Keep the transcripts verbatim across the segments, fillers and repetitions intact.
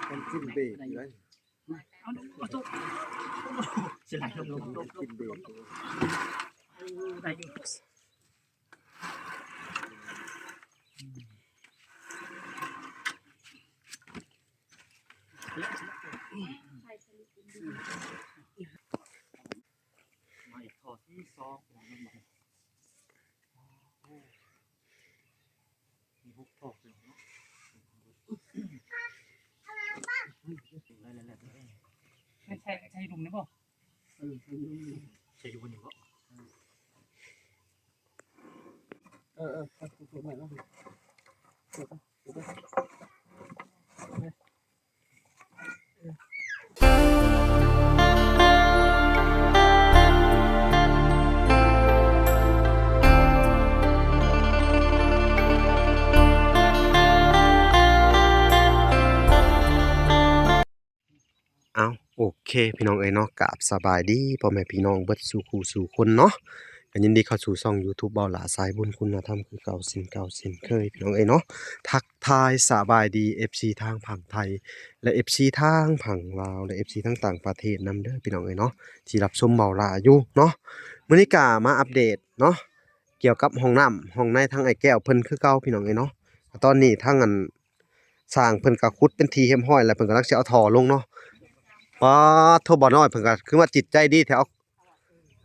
มันกินเบรกอยู่แล้ว เอาลงมาตุ๊ก สิไหลลงลงลงลง กินเบรกอยู่ ได้อยู่ มาอีกท่อที่สอง มีหกท่อเลยเนาะ ได้แล้วแหละ ใช่ ใช่ ใช่ลุงนี่บ่ เออ ใช่ลุง ใช่ลุงนี่บ่ เออ เออ เออ เออ เออ เอา โอเค พี่น้องเอ้ยเนาะ กราบสบายดีพ่อแม่พี่น้องเบิดสู่คู่สู่คนเนาะ ก็ยินดีเข้าสู่ช่อง YouTube เบาหลาสายบุญคุณธรรม คือเก่าเช่นเก่าเช่นเคย พี่น้องเอ้ยเนาะ ทักทายสบายดี เอฟซี ทางฝั่งไทย และ เอฟซี ทางฝั่งลาว และ เอฟซี ทางต่างประเทศนำเด้อ พี่น้องเอ้ยเนาะ ที่รับชมเบาหลาอยู่เนาะ มื้อนี้ก็มาอัปเดตเนาะ เกี่ยวกับห้องน้ำห้องในทางอ้ายแก้วเพิ่นคือเก่า พี่น้องเอ้ยเนาะ ตอนนี้ทางอัน สร้างเพิ่นก็ขุดเป็นที่เรียบร้อยแล้ว เพิ่นกำลังสิเอาท่อลงเนาะ ป๊าดโธ่ บ่าวน้อยเพิ่นก็คือว่าจิตใจดีแท้ เอา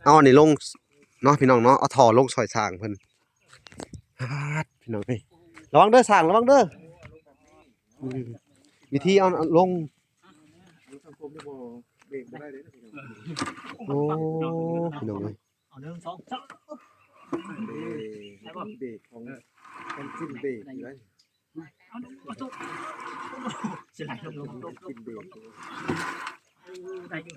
เอาอันนี้ลงเนาะ พี่น้องเนาะ เอาท่อลงซ่อยสร้างเพิ่น ป๊าด พี่น้องเอ้ย ระวังเด้อ สร้าง ระวังเด้อ อืม วิธีเอาลง โอ้ พี่น้องเอ้ย เอาหนึ่ง สอง สาม เบรก เบรกของ มันกินเบรกอยู่แล้ว เอาลงมาตุ๊ก สิไหลลงลงลงลง กินเบรกอยู่ ได้อยู่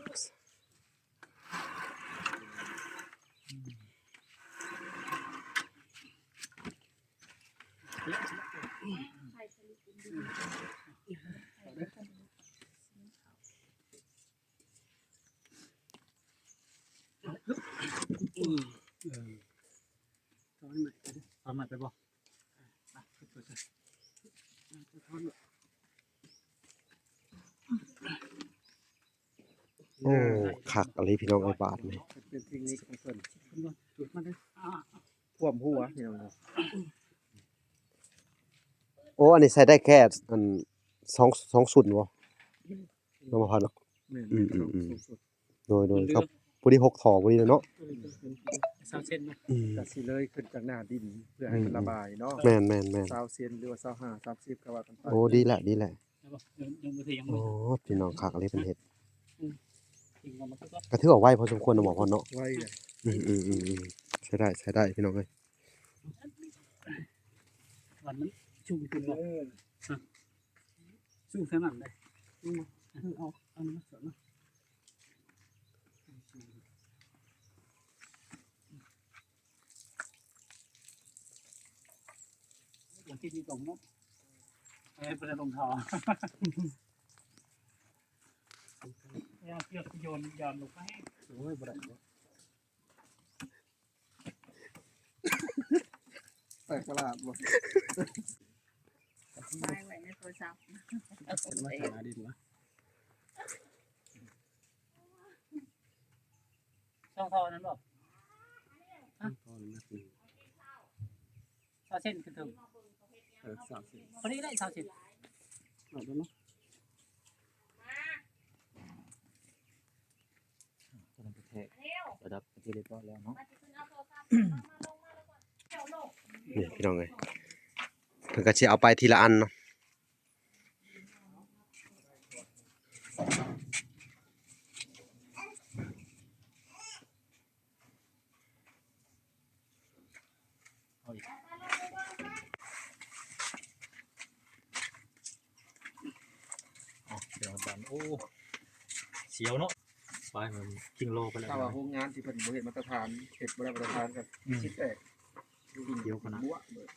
อืม เออ ถอนใหม่ไปดิ ถอนใหม่ไปบ่ อ่ะ โอ้ คักอีหลีพี่น้องเอ้ย บาดนี่ เป็นเทคนิคของเพิ่น มันได้ อ่า ท่วมหัวพี่น้อง โอ้ อันนี้ใส่ได้แค่อันสอง สองชุดบ่ น้องบ่าวพันเนาะ แม่น อืม อืม อืม สูงสุด โดย โดย ครับ พอดีหกท่อพอดีเลยเนาะ ซาวเซนเนาะ อืม ก็สิเลยขึ้นจากหน้าดินเพื่อให้มัน อืม ระบายเนาะ แม่น แม่น แม่น ซาวเซนหรือว่าซาวห้า สามสิบ ก็ว่ากันไป โอ้ ดีแหละ ดีแหละ ยังบ่ ยังบ่เทยังบ่ โอ้ พี่น้องคักอีหลีเพิ่นเฮ็ด อืม ก็ถือว่าไวพอสมควรนะบ่าวพันเนาะ ไวเลย อืม อืม อืม อืม ใช้ได้ ใช้ได้พี่น้องเอ้ย วันมันชุ่มขึ้นบ่ เออ ฮะ สู้เท่านั้นเลย อืม เอา เอามาสอนนะ วันที่นี่ตรงเนาะ เอ้ย เป็นรองเท้า เอาเชือกโยน โยนลงไป โอ้ย บ่ได้เนาะ แปลกประหลาดบ่ ไว้ไว้ในโทรศัพท์ มาจากหน้าดินวะ ช่องท่อนั้นบ่ ท่อนั้นนะ ซาวเซนขึ้นเทิง เออ ซาวเซน พอดีได้ซาวเซน เอาดูเนาะ ตัวนั้นก็แทะระดับเป็นที่เรียบร้อยแล้วเนาะ นี่พี่น้องเอ้ย เพิ่นก็สิเอาไปทีละอันเนาะ เอาอีก อ๋อ เสียวดัน โอ้ เสียวเนาะ ไปมันคิงโลไปแล้ว ถ้าว่าโรงงานที่เพิ่นบ่เฮ็ดมาตรฐาน เฮ็ดบ่ได้มาตรฐานก็ อืม สิแตก เสียวขนาด บวะเบิด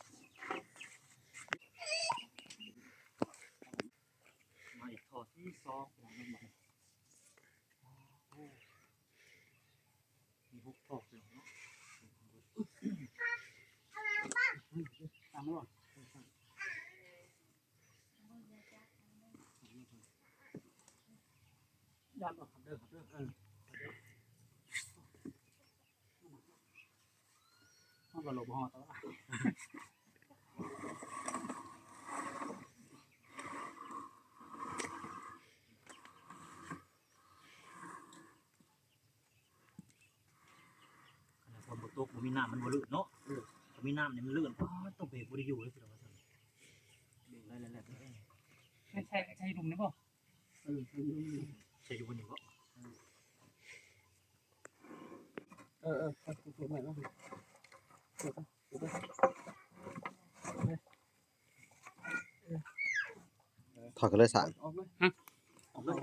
มาอีกท่อที่สอง โอ้ มีหกท่อเลยเนาะ ตามมาบ่ ตามมาบ่ เด้อครับเด้อ เออ มันก็หลบฮอดแล้ว ขนาดฝนบ่ตก บ่มีน้ำมันบ่ลื่นเนาะ เออ ถ้ามีน้ำนี่มันลื่น ป๊าด ต้องเบรกบ่ได้อยู่เลย พี่น้อง เบรกได้แล้วแหละ ใช่ ใช่ ใช่หลุมนี่บ่ เออ ใช่หลุมนี่ ใช่หลุมนี่บ่ เออ เออ ไป ไป ไป ไป ไป ไป ไป ถอดกันเลยสาม ออกเลย ฮะ ออกเลย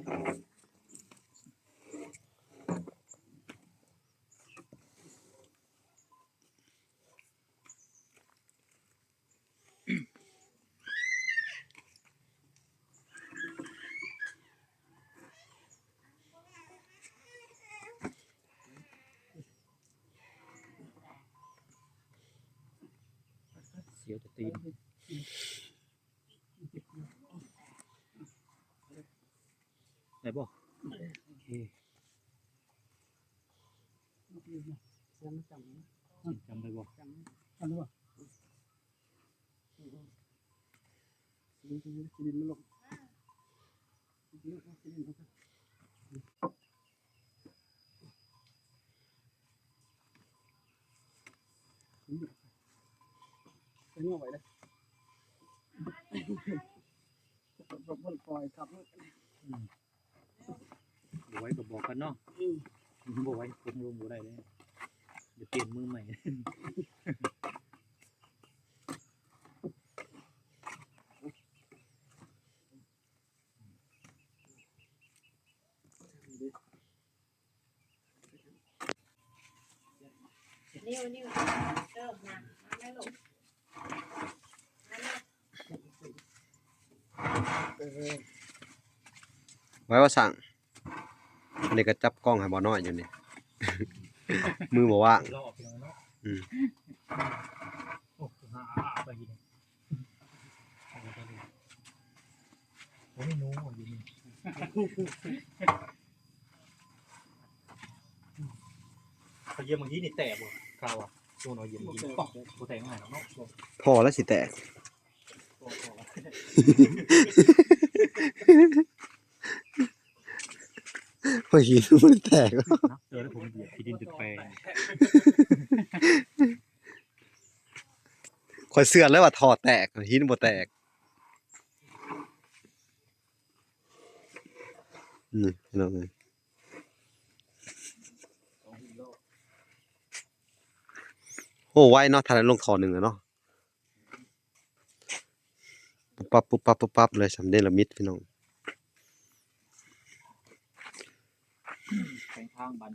เสียวแต่ตีน ได้บ่ โอเค จำได้บ่ จำได้บ่ ดินมันลง ไปงอกไว้เลย บ่ปล่อยครับ อืม บ่ไหวก็บอกกันเนาะ อืม บ่ไหวผมลงบ่ได้เลย เดี๋ยวเปลี่ยนมือใหม่ นิว นิว เริ่มนะ มาแล้วลูก มาแล้ว ไว้ว่าสั่ง อันนี้ก็จับกล้องให้บ่น้อยอยู่นี่ มือบ่ว่าง รอบเดียวเนาะ อืม โอ้ หาไปกิน โอ้ย หนูอยู่นี่ เขาเยี่ยมเมื่อกี้นี่แตกบ่ ข่าวอ่ะ โดนเอาเยี่ยมเมื่อกี้ บ่แตก บ่แตกง่ายหรอกเนาะ พอแล้วสิแตก พอ พอ พอหินมันแตก นะ เออ แล้วผมเหยียบขี้ดินจนแปง ข่อยเชื่อแล้วว่าท่อแตก หินบ่แตก อืม พี่น้องเอ้ย โอ้ ไวเนาะ ถ้าได้ลงท่อหนึ่งอะเนาะ ปุ๊บปั๊บ ปุ๊บปั๊บ ปุ๊บปั๊บเลย สำเร็จละมิด พี่น้อง แข่งทางบัน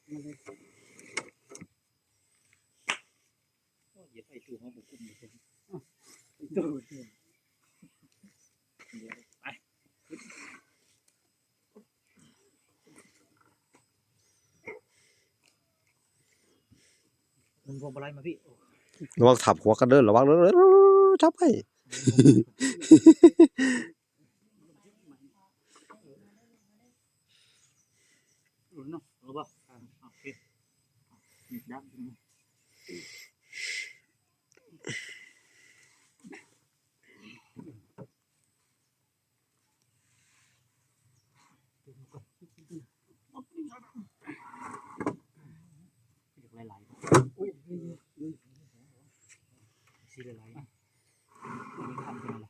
โอ้ย เหยียบไอ้ตู้เขาบ่คุ้มเลย อ้าว ไอ้ตู้ เดี๋ยวไป มันพวงมาลัยมาพี่ ระวังทับหัวกันเด้อ ระวังเด้อ จับไว้ เออเนาะ เอาบ่ อ่า โอเค นี่ดับ หลายๆ สีหลายๆ อันนี้ทำเป็นอะไร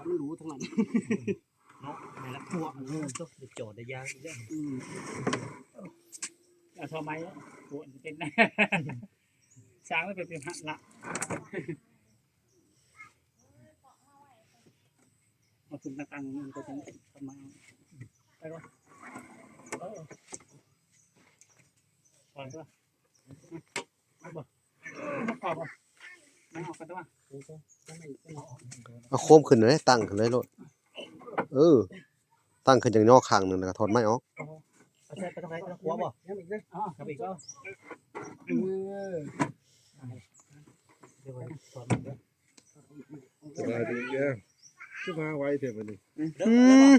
มันรู้ทั้งนั้น เนาะ ในละพวก เออ ต้องไปจอดได้ยากอีกแล้ว อืม เอาทำไมอ่ะ ปวดเป็น ช้างไม่เป็น เป็นหักละ เอาขึ้นมาตั้งมันก็จะทำไม ไปวะ เออ ปล่อยปะ เอาบ่ เอาบ่ เอาโคมขึ้นเลย ตั้งขึ้นเลยโลด เออ ตั้งขึ้นจั่งยอข้างหนึ่ง แล้วก็ถอดไม้ออก เอาใส่ไปทางไหน ทางขวาบ่ เอาอีกก็ เออ เดี๋ยวก่อน ถอดมันก่อน สบายดีเด้อ คือมาไวแท้มื้อนี้ อืม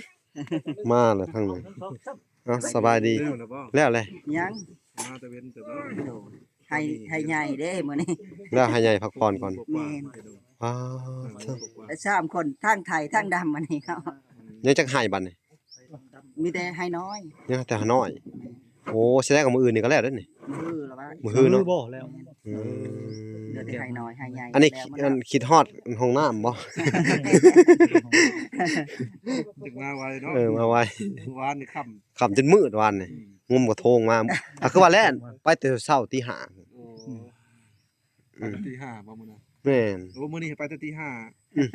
มาแล้วทางนี้ หนึ่ง สอง สาม เอ้า สบายดี เร็วนะบ่ แล้วเลย ยัง มาแต่เว้นแต่บ่ ให้ ให้ใหญ่เด้มื้อนี้ แล้วให้ใหญ่พักผ่อนก่อน แม่น อ่า เออ เถอะ ไปสามคน ทั้งไทยทั้งดำมื้อนี้เนาะ ยังจักให้บัดนี้ มีแต่ให้น้อย ยังแต่ให้น้อย โอ้ แสดงว่ามื้ออื่นนี่ก็แล้วเด้อนี่ มื้อละว่า มื้อฮือเนาะ มื้อบ่แล้ว อืม เหลือแต่ให้น้อยให้ใหญ่ อันนี้ แล้วมัน อันคิดฮอดห้องน้ำบ่ ถึงมาไวเนาะ เออ มาไว วานนี่ค่ำ ค่ำจนมืดวานนี่ อืม งมกระทงมา อ่ะ คือว่าแล่น ไปแต่เช้าตีห้า โอ้ อืม ไปแต่ตีห้าบ่มื้อนั้น แม่น โอ้ มื้อนี้ไปแต่ตีห้า อืม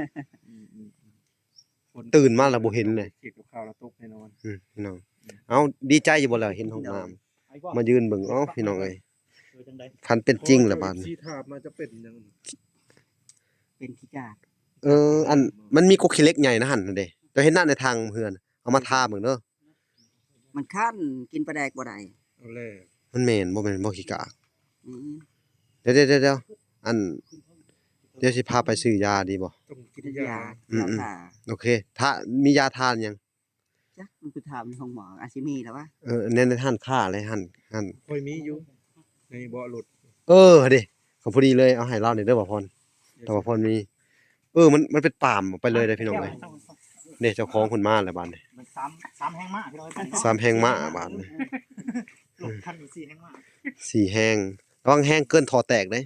อืม อืม อืม ฝน ตื่นมาแล้วบ่เห็นเลย เฮ็ดกับข้าวแล้วตกแน่นอน อืม พี่น้อง อืม เอ้า ดีใจอยู่บ่ล่ะ เห็นห้องน้ำ มายืนเบิ่ง เอ้า พี่น้องเอ้ย เออ จั่งใด คันเป็นจริงล่ะบาดนี้ สีทาบมาจะเป็นหยัง เป็นขี้กาก เออ อัน มันมีกกขี้เหล็กใหญ่นะหั่นน่ะเด้ เจ้าเห็นนั่นในทางเฮือน เอามาทาเบิ่งเด้อ มันคัน กินปลาแดกบ่ได้ เอาแล้ว มันแม่นบ่ แม่นบ่ขี้กาก อืม เดี๋ยว เดี๋ยว เดี๋ยว เดี๋ยว อัน เดี๋ยวสิพาไปซื้อยาดีบ่ ต้องกินยา ยา อืม ยา อืม ทา โอเค ถ้ามียาทาหยัง จัก มันไปถามในห้องหมอ อาจสิมีแล้ววะ เออ ใน ในร้านค้าเลย ร้าน ร้าน ค่อยมีอยู่ ในเบาะรถ เออ เด้ ก็พอดีเลย เอาให้ลาวนี่เด้อ บ่าวพร แต่ว่าพรมี เออ มัน มันเป็นปาล์มออกไปเลยเด้อพี่น้องเอ้ย เด้ เจ้าของเพิ่นมาแล้วบาดนี้ มันสาม สามแฮงม้าพี่น้องเอ้ย สามแฮงม้าบาดนี้ รถคันนี้สี่แฮงม้า สี่แฮง ระวังแฮงเกินท่อแตกเด้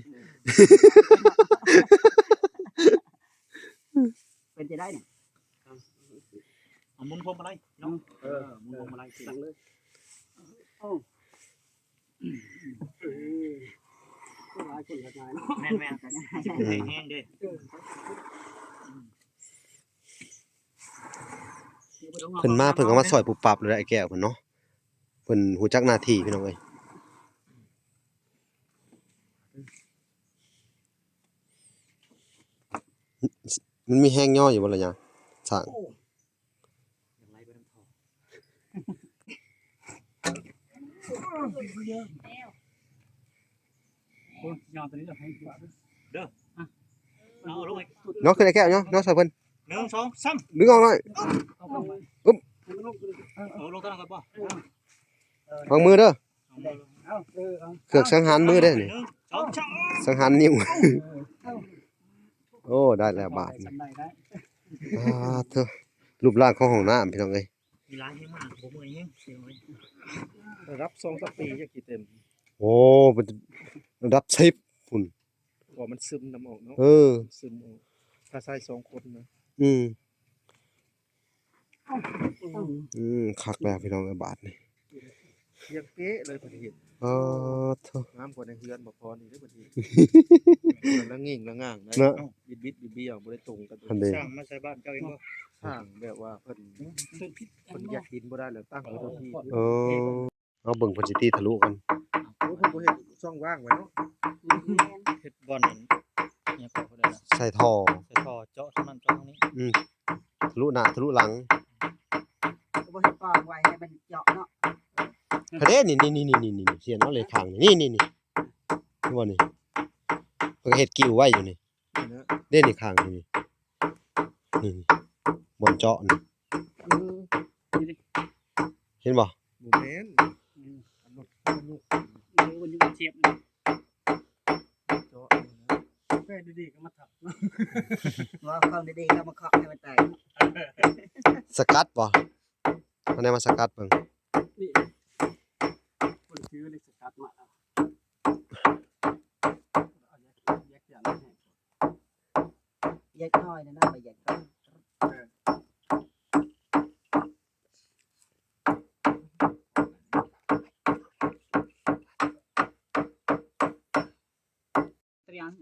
เป็นจะได้เนี่ย เอาหมุนพวงมาลัยเนาะ เออ หมุนพวงมาลัยสิ สั่งเลย โอ้ เออ หลายคนหลายนายเนาะ แม่นๆ สิบ่ให้แฮงเด้ เออ เพิ่นมาเพิ่นก็มาซอยปุบปับเลยไอ้แก้วเพิ่นเนาะ เพิ่นฮู้จักหน้าที่พี่น้องเอ้ย มันมีแฮงย่ออยู่บ่ล่ะยะ สร้าง โอ้ ยังไล่ไปนำท่อ โอ้ย ยอดตัวนี้จะแพงกว่าเด้อ เด้อ อ่ะ เอาลงไป ย่อขึ้นไอ้แก้ว ย่อ ย่อใส่เพิ่น หนึ่ง สอง สาม ดึงออกหน่อย เอาลงไป อึ๊บ เอาลงตั้งก่อนป่ะ วางมือเด้อ เอามือลง เอา เออ เอา เครื่องสังหารมือเด้อนี่ หนึ่ง สอง สาม สังหารนิ้ว โอ้ ได้แล้วบาด จำได้ได้ อ่า เถอะ รูปร่างของห้องน้ำพี่น้องเอ้ย มีหลายแฮงมาก บ่เมื่อยแฮง เสียงเลย ระดับสองสามปีจะกี่เต็ม โอ้ เป็นระดับสิบพุ้น ว่ามันซึมน้ำออกเนาะ เออ มันซึมออก ถ้าใส่สองคนนะ อืม อืม คักแล้วพี่น้องเอ้ยบาดนี่ เรียงเป๊ะเลยเพิ่นเฮ็ด อ๋อ โถ่ งามกว่าในเฮือนบ่พอนี่เด้อเพิ่นเฮ็ด ละงิ่งละง่างนะ เนาะ บิดๆเบี้ยวๆบ่ได้ตรงกัน อันเด้ สร้างมาใส่บ้านเจ้าเองบ่ สร้างแบบว่าเพิ่น เพิ่นยัดดินบ่ได้แล้วตั้งไว้ตรงที่ เออ เอาเบิ่งเพิ่นสิตีทะลุกัน โอ้ เพิ่นบ่เฮ็ดช่องว่างไว้เนาะ เฮ็ดบ่อนนั่น อิหยังก็บ่ได้ละ ใส่ท่อ ใส่ท่อเจาะทางนั้นเจาะทางนี้ อืม ทะลุหน้าทะลุหลัง ก็บ่เฮ็ดปล่องไว้ให้มันเจาะเนาะ เด้ นี่ นี่ เขียนเอาเลยข้างนี่ นี่ นี่ นี่ นี่บ่นี่ เพิ่นก็เฮ็ดกิ่วไว้อยู่นี่ นี่นะ เด้ นี่ข้างนี่ นี่ นี่ บ่อนเจาะนี่ เออ นี่ดิ เห็นบ่ บ่แม่น อืม อันนั้น อันนั้น เออ มันยังเสียบ เจาะนี่นะ แม่ดีๆก็มาทับ ว่าของดีๆก็มาเคาะให้มันแตก สกัดบ่ อันนี้มาสกัดเบิ่ง นี่ คนซื้อเลยสกัดมาแล้ว เอาแยก แยกอย่างนี้ แยกน้อยนะ ไปแยกน้อย เออ เตรียม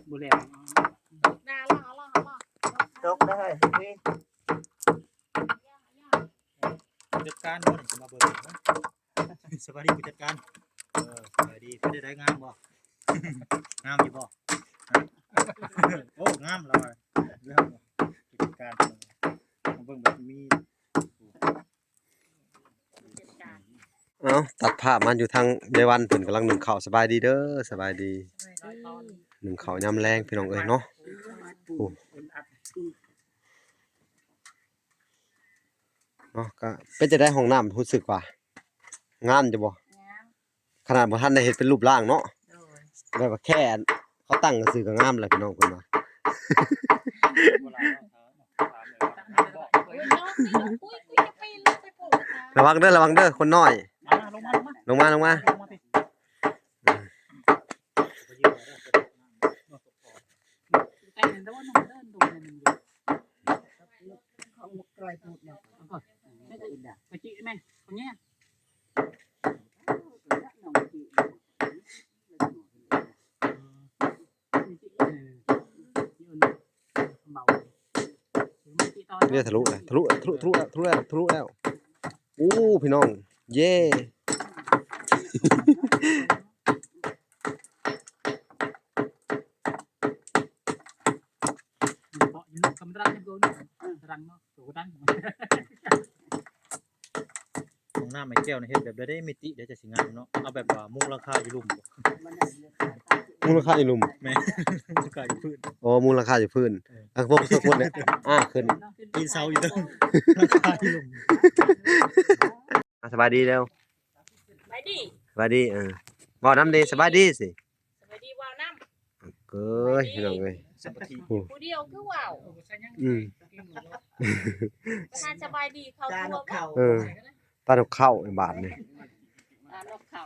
บ่แล้ว นาล่ะ ล่ะ ล่ะ ตกได้ ผู้จัดการบ่นี่สิมาเบิ่งนะ สวัสดีผู้จัดการ เออ สวัสดี เป็นจั่งใด งามบ่ งามอยู่บ่ ฮะ งามแล้วอะ เรื่องกิจการ มาเบิ่งแบบมี เอ้า ตัดภาพมาอยู่ทางยายวันเพิ่นกำลังนึ่งข้าว สบายดีเด้อ สบายดี นึ่งข้าวยามแลงพี่น้องเอ้ยเนาะ โอ้ เนาะ ก็เป็นจั่งใด๋ ห้องน้ำรู้สึกว่างามอยู่บ่ งาม ขนาดบ่ทันได้เฮ็ดเป็นรูปร่างเนาะ โดย แบบว่าแค่เขาตั้งซื่อก็งามแล้วพี่น้องเพิ่นว่า ระวังเด้อ ระวังเด้อ คนน้อย มา ลงมา ลงมา ลงมา ลงมาพี่ แต่เห็นแต่ว่าน้องเดินลงเนี่ยมันอยู่ ของไกลพูดเนาะ ไปจิแม่ คนเนี้ย เนี่ยทะลุแล้ว ทะลุ ทะลุ ทะลุแล้ว ทะลุแล้ว ทะลุแล้ว โอ้ พี่น้อง เย้ ห้องน้ำไอ้แก้วนี่เฮ็ดแบบใด๋ได้มิติเด้ จะสิงามเนาะ เอาแบบว่ามุงหลังคาอยู่ลุ่มบ่ มุงหลังคาอยู่ลุ่ม แม่น มุงหลังคาอยู่พื้น อ๋อ มุงหลังคาอยู่พื้น เออ อ่ะ พวก พวกเนี่ย อ่า ขึ้น ปีนเสาอยู่เด้อ หลังคาอยู่ลุ่ม อ่ะ สบายดีแล้ว สบายดี สบายดี เออ เว้านำเด้ สบายดีสิ สบายดี เว้านำ เอ้ย พี่น้องเอ้ย สวัสดี ผู้เดียวคือเว้า อืม ประธานสบายดี เขาทั่ว เออ ตาดอกข้าวไอ้บาดนี่ ตาดอกข้าว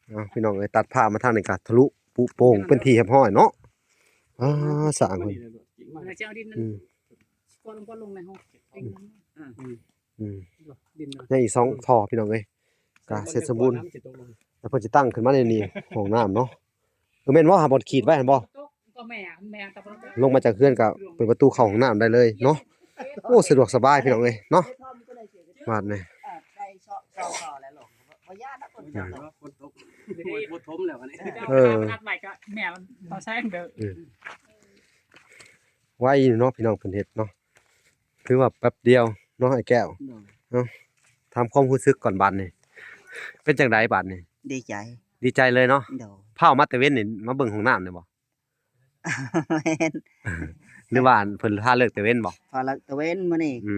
เอ้า พี่น้องเอ้ย ตัดภาพมาทางนี้ก็ทะลุปุโป่งเป็นที่เรียบร้อยเนาะ อ่า สร้างเพิ่น เออ เจ้าดินนั่น อืม ก้อนลง ก้อนลงในห้อง อืม อืม ดินนะ ยังอีกสองท่อพี่น้องเอ้ย ก็เสร็จสมบูรณ์ แล้วเพิ่นสิตั้งขึ้นมาในนี้ ห้องน้ำเนาะ เออ แม่นบ่ หาบ่อนขีดไว้หั่นบ่ ก็แม่ แม่ตะบน ลงมาจากเฮือนก็เปิดประตูเข้าห้องน้ำได้เลยเนาะ โอ้ สะดวกสบายพี่น้องเอ้ยเนาะ บาดนี่ เออ ได้เซาะ เซาะ เซาะแล้วลง บ่ย่านนะคน อืม เจ้า บ่ถมแล้วอันนี้ เออ อัดใหม่ก็แม่มันต่อแซงเด้อ อืม ไวอยู่เนาะพี่น้องเพิ่นเฮ็ดเนาะ ถือว่าแป๊บเดียวเนาะไอ้แก้ว โดย เนาะ ถามความรู้สึกก่อนบาดนี่ เป็นจั่งใด๋บาดนี่ ดีใจ ดีใจเลยเนาะ โดย พาออกมาแต่เว็นนี่มาเบิ่งห้องน้ำนี่บ่ แม่น หรือว่าเพิ่นพาเลิกแต่เว็นบ่ พาเลิกแต่เว็นมื้อนี้ อื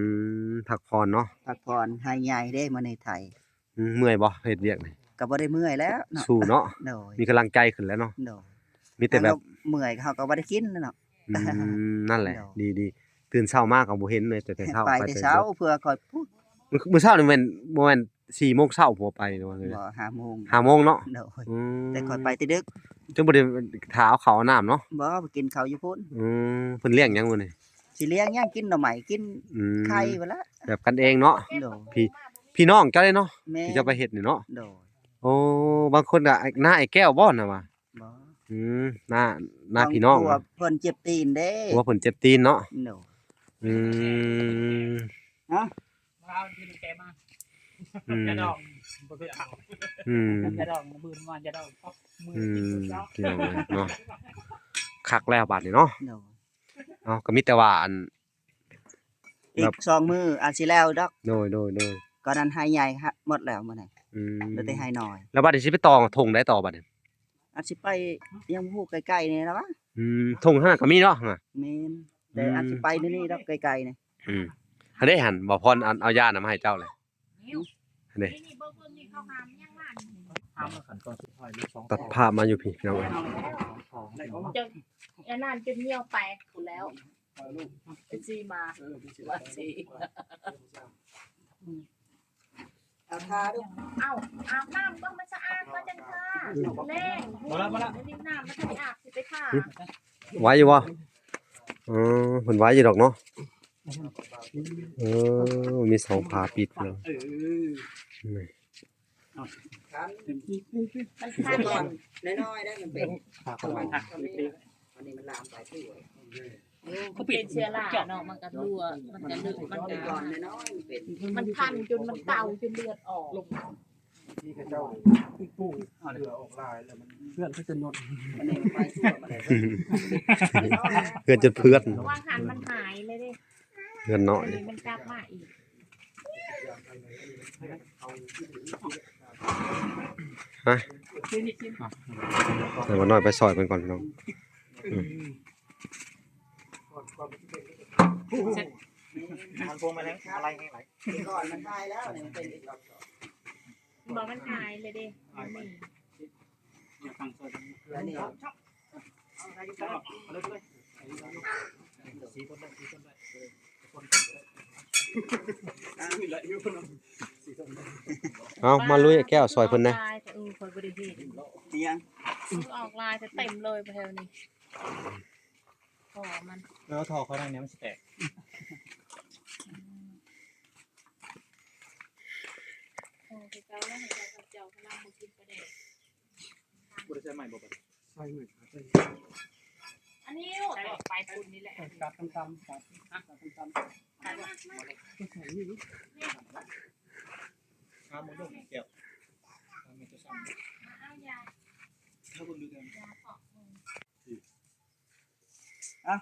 ม พักผ่อนเนาะ พักผ่อน ไฮ่ใหญ่เด้มื้อนี้ไถ อืม เมื่อยบ่เฮ็ดเวียกนี่ ก็บ่ได้เมื่อยแล้วเนาะ สู้เนาะ โดย มีกำลังใจขึ้นแล้วเนาะ โดย มีแต่แบบ เฮาก็เมื่อยเฮาก็บ่ได้กินแล้วเนาะ อืม นั่นแหละ โดย ดีๆ ตื่นเช้ามาก็บ่เห็นเลย แต่แต่เช้า ไปแต่เช้า ไปแต่เช้า เพื่อคอยพุด มื้อ มื้อเช้านี่แม่น บ่แม่นสี่โมงเช้าบ่ไปหรือว่าไง บ่ ห้าโมง ห้าโมงเนาะ โดย อืม แต่คอยไปแต่ดึก จนบ่ได้ถ่าเอาข้าวเอาน้ำเนาะ บ่ ไปกินข้าวอยู่พุ้น อืม เพิ่นเลี้ยงหยังมื้อนี้ สิเลี้ยงหยัง กินหน่อไม้ กิน อืม ไข่พุ้นละ แบบกันเองเนาะ โดย พี่ พี่น้องเจ้าเด้เนาะ แม่น ที่เจ้าไปเฮ็ดนี่เนาะ โดย โอ้ บางคนก็น้าไอ้แก้วบ่น่ะว่า บ่ อืม น้า น้าพี่น้อง ครอบครัวเพิ่นเจ็บตีนเด้ ผัวเพิ่นเจ็บตีนเนาะ โดย อืม ฮะ มาเอาดินแกมา อืม จะดอง บ่คือเอา อืม จะดอง มื้อวานจะดอง มื้อ อื กิน ม มื้อเช้า พี่น้องเอ้ยเนาะ คักแล้วบาดนี้เนาะ โดย เนาะ ก็มีแต่ว่าอัน อีก แบบ สองมื้ออาจสิแล้วดอก โดย โดย โดย ก็นั้นไฮ่ใหญ่ฮะ หมดแล้วมื้อนี้ อืม เหลือแต่ไฮ่น้อย แล้วบาดนี้สิไปต่อท่งใดต่อบาดนี้ อาจสิไปยังบ่ฮู้ ใกล้ๆนี่ล่ะวะ อืม ท่งหั่นน่ะก็มีเนาะ แม่น แต่ อืม อาจสิไปนี่ๆดอก ใกล้ๆนี่ อืม หั้นเด้ หั้นบ่พรอันเอายาน่ะมาให้เจ้าเลย หั้นเด้ นี่ นี่ เบิ่ง เบิ่ง นี่ เขาหามยังว่านี่ หามแล้วขั้นตอนสุดท้าย ลูกสอง ตัดภาพมาอยู่พี้พี่น้องเอ้ย เจ้า อันนั้นจนเหี่ยวแตกพู้นแล้ว ไปซีมา เออ ไปซีมา ว่าสิ เอาทาดู เอา อาบน้ำก่อน มันสะอาดก่อนจั่งทา แรง บ่ละ บ่ละ นี่น้ำมันจะไปอาบ สิไปทา ไหวอยู่บ่ เออ เพิ่นไหวอยู่ดอกเนาะ เออ มีสองผ้าปิดเนาะ เออ นี่ มันคัน น้อยๆได้ มันเป็น อันนี้มันลามไปทั่ว เขาเป็นเชื้อราเนาะ มันก็ทั่ว มันก็ลึก มันก็ ก่อนน้อยๆมันเป็น มันคันจนมันเกาจนเลือดออก ที่เขาเจ้าปลูกเพื่อออกลายแล้วมันเพื่อนเขาจะนดมันเองไปทั่วมาเลย เพื่อนจนเพื่อน วางหันมันหายเลยดิ เพื่อนน้อย อันนี้มันกลับมาอีก ฮะ แต่ว่าน้อยไปซอยเพิ่นก่อนพี่น้อง อืม มันพวงมาแล้วอะไรให้ไหล ก่อนมันตายแล้วเนี่ยมันเป็นอีกรอบสอง บอกมันหายเลยดิ มันหนี อย่าตั้งซอยกัน แล้วนี่ เอาเลยไปเลย สีคนได้ สีคนได้ คนได้ เอามาลุยแก้วซอยเพิ่นนะ ตายแต่เออคอยบริเวณ เตียง ออกลายจะเต็มเลยไปแถวนี้ ขอมัน แล้วท่อเขาทางเนี้ยมันสิแตก โอ้ยเจ้าแล้วเจ้าเจ้ากำลังมากินปลาแดก บ่ได้ใส่ใหม่บ่บัด ใส่ใหม่ครับ ใส่ อันนี้ลูกไปคุณนี่แหละ จับตำๆ จับ จับตำๆ ใส่นี่ หาหมดลูกแก้ว หาหมดจะสั่ง เอายา ถ้าคนดูกัน ยาปอกมือ อ่ะ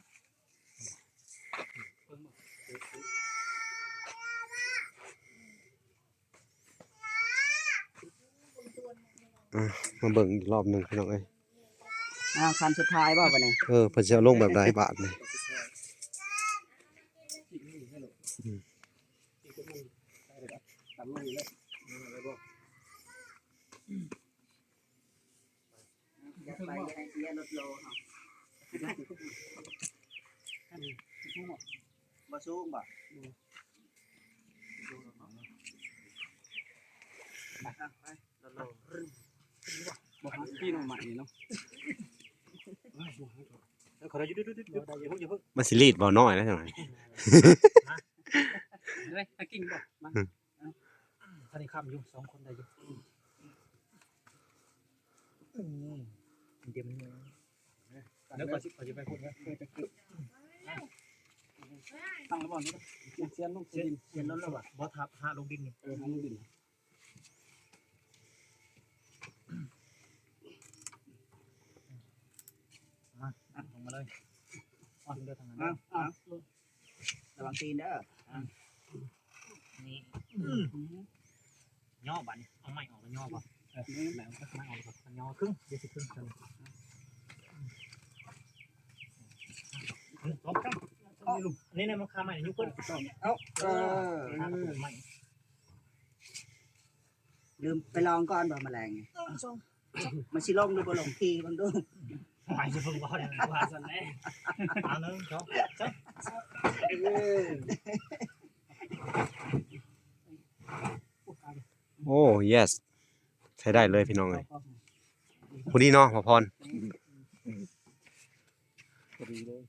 อ่ะ มาเบิ่งอีกรอบหนึ่งพี่น้องเอ้ย อ่า คันสุดท้ายบ่บัดนี้ เออ เพิ่นสิเอาลงแบบใดบาดนี่ อืม อย่าไปให้เสียรถโลเนาะ บ่สูงบ่ อ่ะ ไป รถโล บ่หาปีนออกมานี่เนาะ แล้วขอได้อยู่ เดี๋ยว เดี๋ยว เดี๋ยว อย่าเพิ่ง อย่าเพิ่ง มันสิรีดบ่น้อยนะจังหวะนี้ เฮ้ย ไปกิ่งบ่ มา อืม อันนี้ค้ำอยู่ สองคนได้อยู่ อืม เดี๋ยวมัน เดี๋ยวก่อนสิ ก่อนสิไปพูดนะ เออ จะเก็บ ตั้งแล้วบ่นี่ เสียนลงดิน เสียนลงแล้วบ่ บ่ทับ หาลงดินนี่ เออ หาลงดิน มา อ่ะ ลงมาเลย อ่อนเด้อทางนั้นเด้อ อ่ะ อ่ะ ระวังตีนเด้อ อ่ะ นี่ อืม ย่อบัดนี้ เอาไม้ออกแล้วย่อบ่ เออ ไม้ออกแล้วก็ย่อครึ่ง เดี๋ยวสิครึ่งกัน หนึ่ง สอง สาม นี่นะ มันคาใหม่ ยกขึ้น เอ้า เออ คาใหม่ ลืมไปลองก่อนบ่แมลงนี่ มันสิลงหรือบ่ลง ขี่เบิ่งดู ไปสิเพิ่งว่าเลย ว่าซั่นแหละ เอา หนึ่ง สอง สาม โอ้ yes ใช้ได้เลยพี่น้องเอ้ย พอดีเนาะ หมอพร พอดีเลย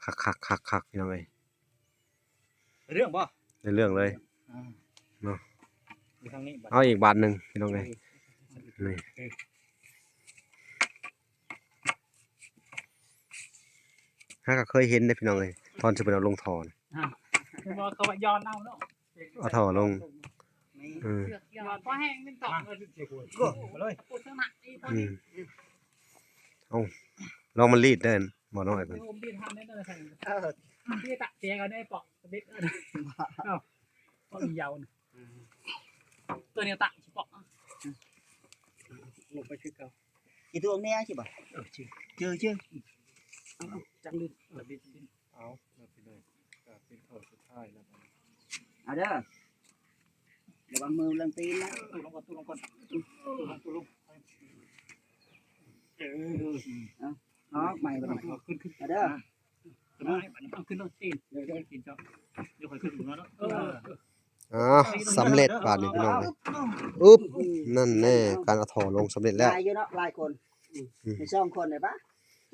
คักๆๆๆ พี่น้องเอ้ย เรื่องบ่ ในเรื่องเลย อ่า เนาะ อยู่ทางนี้บัด เอาอีกบาทหนึ่งพี่น้องเอ้ย นี่ เออ ฮะ ก็เคยเห็นได้พี่น้องเอ้ย ตอนสิเพิ่นเอาลงท่อนะ อ่า คือว่าเขาว่าย้อนเอาเนาะ เอาท่อลง นี่ เออ เสือกย้อน ย้อนพอแห้งเป็นต่อ มาเลย พูดสมัครอีกคน อื นี้ ม เอา ลองมารีดได้บ่น้อยเพิ่น เดี๋ยวผมบินทำได้เลย เออ พี่ตะเตียงเอาได้เปาะเด็ก เอ้า เปาะยาวนะ อืม ตัวนี้ตะเปาะ ลงไปคือเก่า กี่ตัวเนี่ยใช่ปะ เออ ชื่อ ชื่อ ชื่อ เอา เอา จังเลย เออ บิน บิน เอา เออ พี่น้อง ก็เป็นข้อสุดท้ายแล้วบัดนี้ เอาเด้อ ระวังมือเรื่องตีนนะ ตู้ลงก่อน ตู้ลงก่อน ตู้ลง ตู้ลง เออ เอา เอาใหม่ไปหน่อย เอาขึ้น ขึ้น เอาเด้อ อ่ะ สบายบัดนี้ เอาขึ้นรถตีน เดี๋ยว เดี๋ยว ตีนเจ้า เดี๋ยวค่อยขึ้นหัวเนาะ เออ อ่า สำเร็จบาดนี้พี่น้องเอ้ย อึ๊บ นั่นแน่ การเอาท่อลงสำเร็จแล้ว หลายอยู่เนาะ หลายคน อืม ในสองคนเลยปะ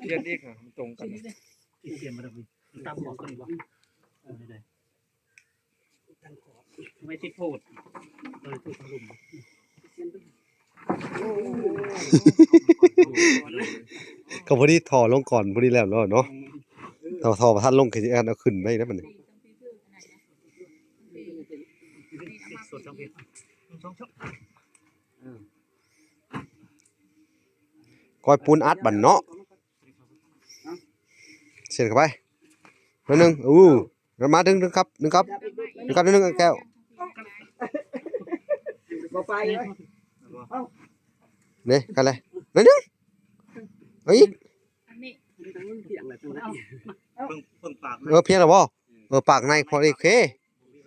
เรียนอีกอ่ะ มันตรงกัน เขียนมาแบบนี้ ตามบอกกันดีกว่า เออ ได้ ไม่ติดโพด เออ ถูกทางลุ่ม ก็พอดีท่อลงก่อน พอดีแล้วเนาะ แต่ว่าท่อบ่ทันลง คือสิเอาขึ้นไปแล้วบัดนี้ สดจังเพียง สองช่อง ปล่อยปูนอัดบัดเนาะ เส้นเข้าไป หน่อยหนึ่ง อู้ มาดึง ดึงครับ ดึงครับ ดึงครับ ดึงครับ แก้ว บ่ไปเลย นี่กันเลย หน่อยหนึ่ง เอาอีก อันนี้ มันเพียงอะไรจังเลย เพิ่งเพิ่งปาก เออ เพียงแล้วบ่ เออ ปากในพอดี โอเค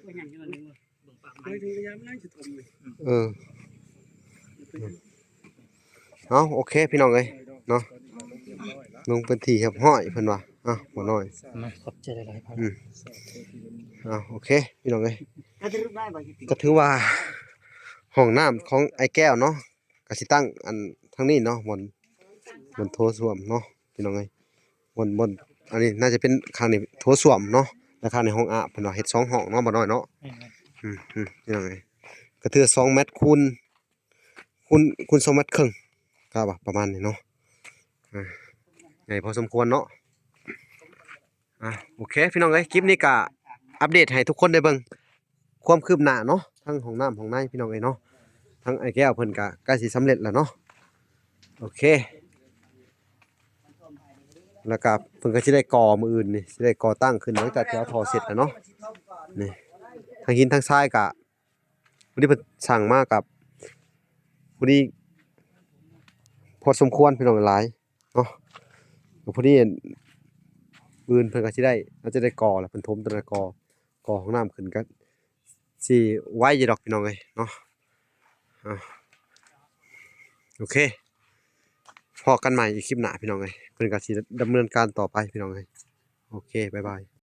เพิ่งปาก ไม่ถึงระยะมันน่าจะทนเลย เออ เอาโอเค พี่น้องเอ้ยเนาะ ลงพื้นที่เรียบร้อยเพิ่นว่า อ่ะ บ่น้อย ขอบใจหลายๆครับ อืม อ่ะ โอเค พี่น้องเอ้ย ถ้าจะรู้ได้บ่ ก็ถือว่า ห้องน้ำของไอ้แก้วเนาะ ก็สิตั้งอันทางนี้เนาะ บ่อน บ่อนโถส้วมเนาะ พี่น้องเอ้ย บ่อน บ่อน อันนี้น่าจะเป็นข้างนี้โถส้วมเนาะ แล้วข้างนี้ห้องอาบ เพิ่นว่าเฮ็ดสองห้องเนาะ บ่น้อยเนาะ แม่นครับ อืม อืม พี่น้องเอ้ย ก็ถือว่าสองเมตรคูณ คูณ คูณสองเมตรครึ่ง ก็ว่าประมาณนี้เนาะ อ่า ใหญ่พอสมควรเนาะ อ่ะ โอเค พี่น้องเอ้ย คลิปนี้ก็อัปเดตให้ทุกคนได้เบิ่ง ความคืบหน้าเนาะ ทั้งห้องน้ำห้องใน พี่น้องเอ้ยเนาะ ทั้งไอ้แก้วเพิ่นก็ใกล้สิสำเร็จแล้วเนาะ โอเค แล้วก็เพิ่นก็สิได้ก่อมื้ออื่นนี่ สิได้ก่อตั้งขึ้นหลังจากที่เอาท่อเสร็จแล้วเนาะ นี่ ทั้งหินทั้งทรายก็ พอดีเพิ่นสั่งมากับ พอดี พอสมควร พี่น้องหลายเนาะ ก็พอดี มื้ออื่นเพิ่นก็สิได้ อาจจะได้ก่อแล้ว เพิ่นถมต้นก่อ ก่อห้องน้ำขึ้นก็สิไวอยู่ดอก พี่น้องเอ้ยเนาะ อ่ะ โอเค พ้อกันใหม่อีกคลิปหน้า พี่น้องเอ้ย เพิ่นก็สิดำเนินการต่อไป พี่น้องเอ้ย โอเค บ๊ายบาย